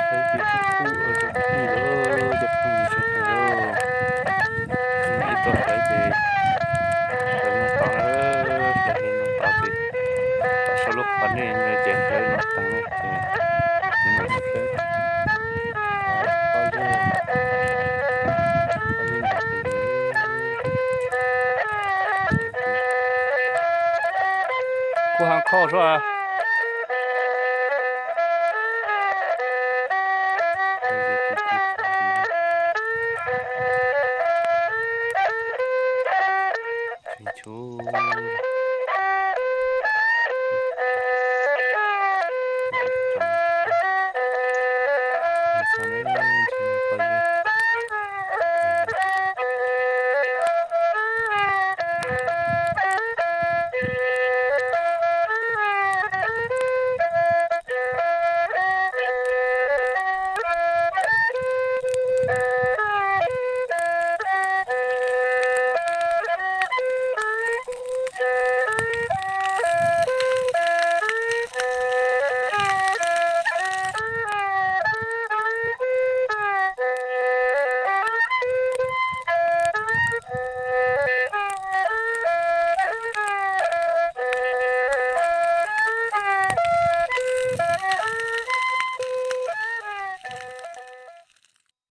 Ib tug tub cov phooj ywg sawv daws lauj, ib tug sawv ces sawv no tod na, sawv no tod ces tau sau lub qhov nej ces sawv no tod na ces nim no sawv kuj ha khauj sua.